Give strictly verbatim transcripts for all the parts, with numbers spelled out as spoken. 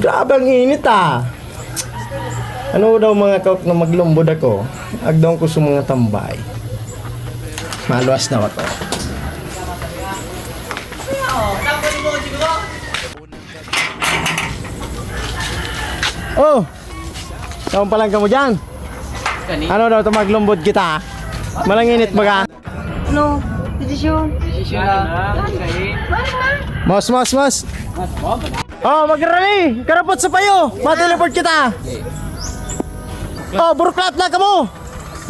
Grabe ang init, ah. Ano daw, mga kawk, na maglumbod ako? Agdong ko sa mga tambay. Maluwas na ako. Oh! Saan pa lang kamo dyan? Ano daw, ito maglumbod kita? Malanginit baga? Ano? Desisyon. Desisyon na. Mos, mos, mos. Oh, magrali! Karapot sa payo! Mateleport kita! Oh, buruklat na kamo!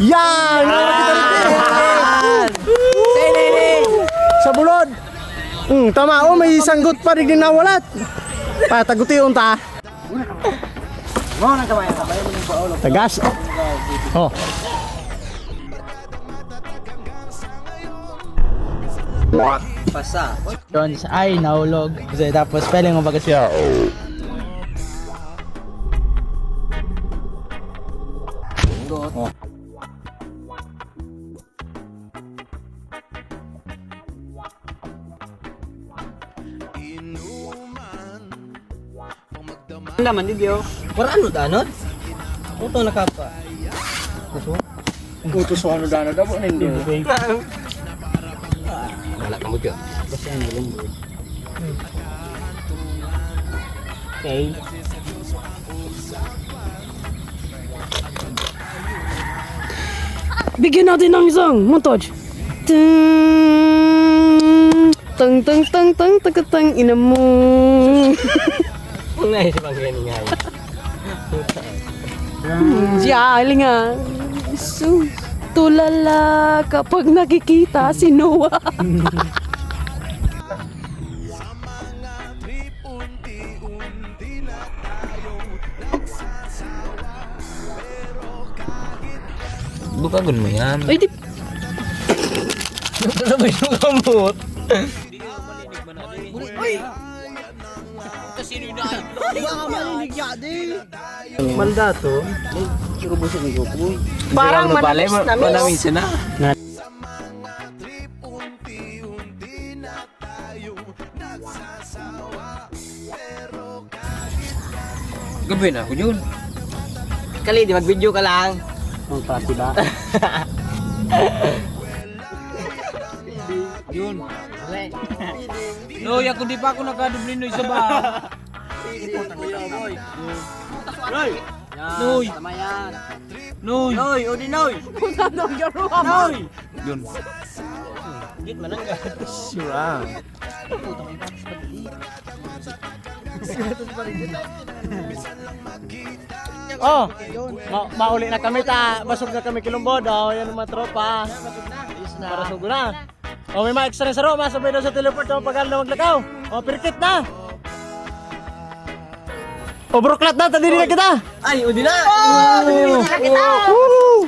Yan! Yan! Sa bulod! Hmm, tama. Oh, may sanggot pa rin nawalat. Patagution ta. Tagas. Oh. Pasa. Jones, ay, nahulog. Kasi tapos, spelling mo ba kasi? Oh. Ang laman, di, Bio? Para ano, danod? Puto na ka pa. Puto sa ano, danod? Abo, nindo. Wala ka mo dyan. Basta ano, lungkot. Okay. Bigyan natin ng isang montage. Tang, tang, tang, tang, tang, tang, tang, ina mo. Kung naisip ang ganyan nga yun. Diyan nga. So, tulala kapag nakikita si Noah. Bukagon mo yan. Ay, di. Ano ba yung kamot? Uy! Sino yun na? Baka malinig yan, di. Malda to. May kirubusin ko, uy. Parang manamis-namis. Manamis na. Gabi na ako, Jun. Kali, di mag-video ka lang. Ang pati ba? Jun. Noy, ako di pa ako nakadoble, Noy, sa ba? Noy. Yan, Noy. Tama yan. Noy. Noy, odi, Noy. Puta, Noy, garo ka, Noy. Yun. Git manangga. Sure. Oh, ma- mauli na kami ta. Basog na kami kilumbod. Oh, yan ang mga tropa. Para sugo na. Oh, may mga extra sa ro, masabay daw sa teleport, oh, pag na maglakaw. Oh, pirkit na. Oh, buruklat na, tadi na kita. Ay, udi na. Oh, udi na kita. Woo!